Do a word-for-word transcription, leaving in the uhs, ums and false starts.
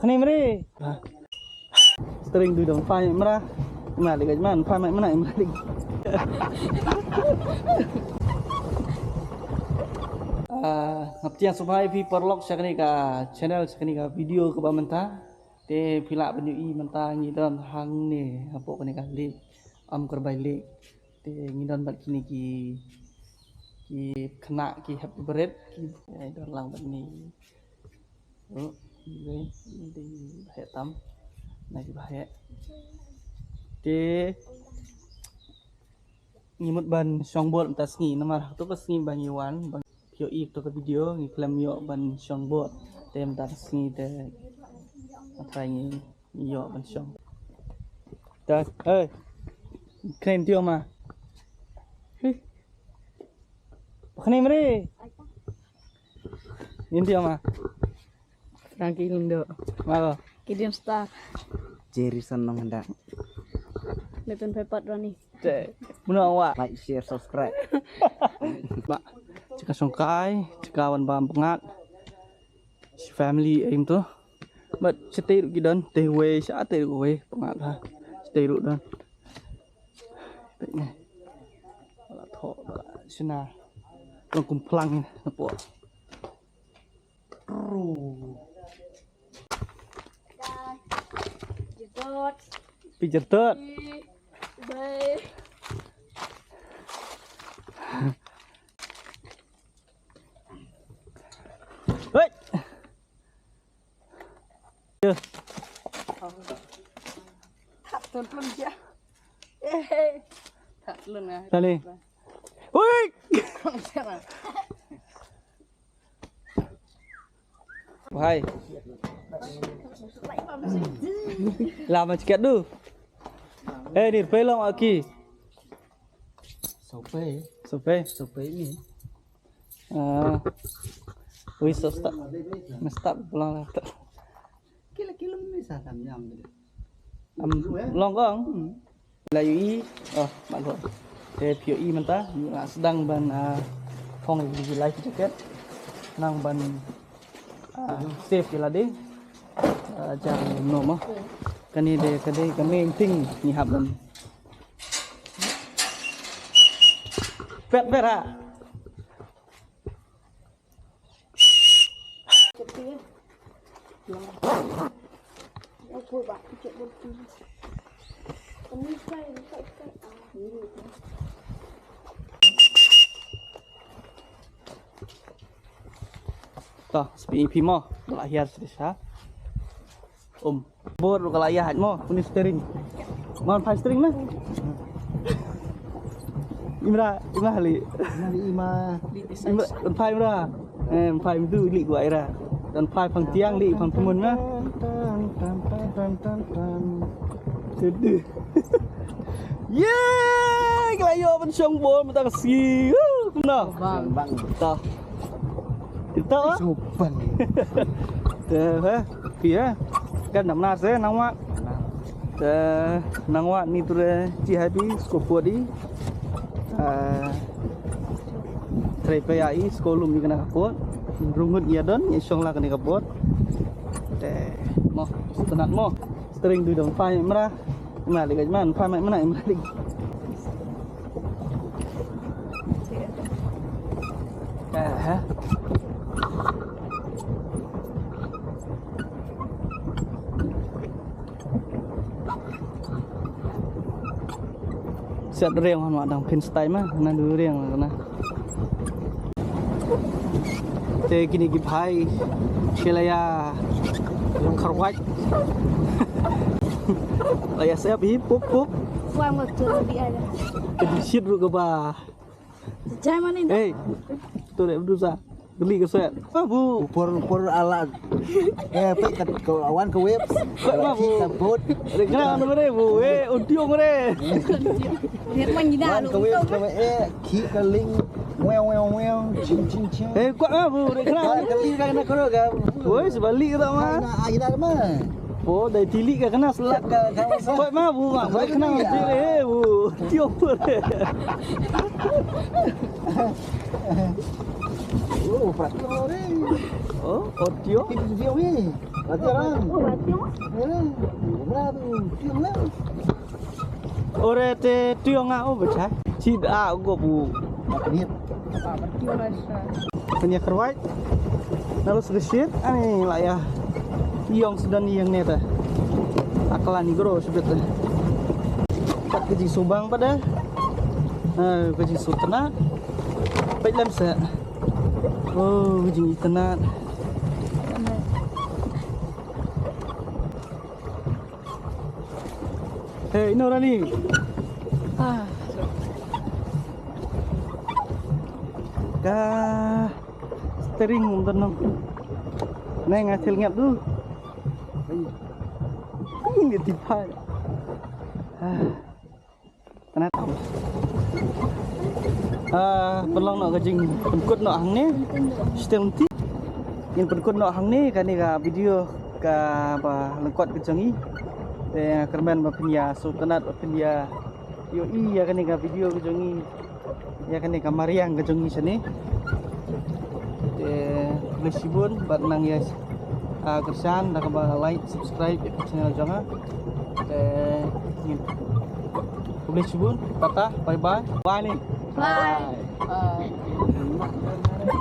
Khani mri. String du dong phai mra. Ma li gaj man phai mai mna mra li. Ah, ngap tiang subai phi paralok sha kane ka channel, sha kane ka video kaba mynta. Te phi lah ban ïohi mynta ngi don hangne hapoh kane ka lake Umkyrbai Lake. Te ngi don bad kine ki, ki khynnah ki hep barit ki, eh, don lang bad ngi. Oh, ngi dei ba heh tam. Na ki ba heh. Te ngi mut ban shong boat mynta sngi namar hato ka sngi ba ngi wan ba phi ïohi to ka video ngi khlem ïoh ban shong boat. Te mynta sngi te nga try ngi ïoh ban shong. Ta, hey. Kren tio ma. Hi. Kren mri. Nin tio ma. Frankie Lundo. Ma ko. Gideon Star. Jerry Sanong Hendak. Nathan Pepot Ronnie. Te. Muna wa. Like, share, subscribe. Ba. Chika shongkai, chika wan bam pngat. Shi family aim tu. But chatei ruh ki don, te wei, shatei ruh wei, pngat ha. Chatei ruh don. Pek ni. Bala tho, bala shina. Long kum plang ni, napo. Jadot. Pi jadot. Bye. Hei. Thap tun tun ja. Eh. Thap tun ah. Tali. Hui. Hai. Lama sikit tu. Eh, ni pelong aki. Sopai. Sopai. Sopai ni. Ah. Wi, so stop. Mesti stop pulang lah. Kila kila ni sa kan nyam ni. Am, long kong. La ïohi. Oh, malu. Te phi ïohi mynta, nga sdang ban, ah, phong ïa ki life jacket. Nang ban, ah, save ïa lade. Ah, jang no mo. Kane de, kane ka main thing ngi hap ban. Pet pet ha. To, spi phi mo, la hiar spi sa. Um. Bor ruh ka la ïaid mo, kuni steering. Mon phai steering na. Imra, imra hali. Imra, imra. Imra, phai imra. Eh, phai mdu li gua ira. Don phai phang tiang li phang tumun na. Seduh. Yeay, ka la ïoh ban shong bor mynta ka sngi. Huh, kumno? Bang. Bang. Ta. Kita, ah? Sopan. Te, ha? Phi, ha? Kan namna se nang wa. Te, nang wa ni tu re chi hai pi sko podi. Ah, tre pe ai sko lum ni kana ka pod. Rungut ya don, ya shong la kana ka pod. Te, mo, tenat mo. String du dong phai mra. Mra li gaj man, phai mai mna mra li. Eh, ha. Set riang hon wa dang pin stai ma, na du riang na. Te kini ki phai, ki la ïa kharwat. La ïa sep hi, pup, pup. Wang waktu lebih ada. Ka dishit ruh kaba. Jai mana ini? Hey, tu dek berdosa. Geli ka sep. Ah, bu. Upor, upor ala. Eh, pe kat ko awan ka web. Ka bot. Rek kena mana bu? Eh, audio mana? Dia pun gina. Wan ka web ka, eh, ki ka link. Wew, wew, wew. Ching, ching, ching. Eh, kuat ma bu? Rek kena. Ka link ka kena koro ka. Woi, sebalik ka tak ma. Na, ah, gina ma. Oh, dai tilik ka kena selak. Ka, ka, ka. Kuat ma bu? Rek kena. Eh, bu. Audio mana? Oh, prak. Oh, audio. Video ni. Ore te tiong a o bachai. Chi da go bu. Pynïa kyrwai. Nalo sdeshit ani la ïa. Iong sdang iong ne ta. Akla ni gro sbet ta. Pat ka jingsubang pat da. Ha, ka jingsutna. Peit lem se. Oh, ka jingitna. Hey, ino Rani. Ah. Ka steering um don nong. Nai nga thil ngap du. Ini tipai. Ah. Ah, pynlong noh ka jingpynkut noh hangne. Stem ti. Ngin pynkut noh hangne kane ka video kaba lyngkot ka jong ngi. Te kyrmen ba pynïasngewtynnat ba pynïa ïohi ïa kane ka video ka jong ngi. Ïa kane ka mariang ka jong ngi shane. Te khublei shibun bad nang ïa, ah, kyrshan da kaba like, subscribe ïa ka channel jong nga. Te ngin khublei shibun, tata, bye bye. Bye ni. Bye. Bye.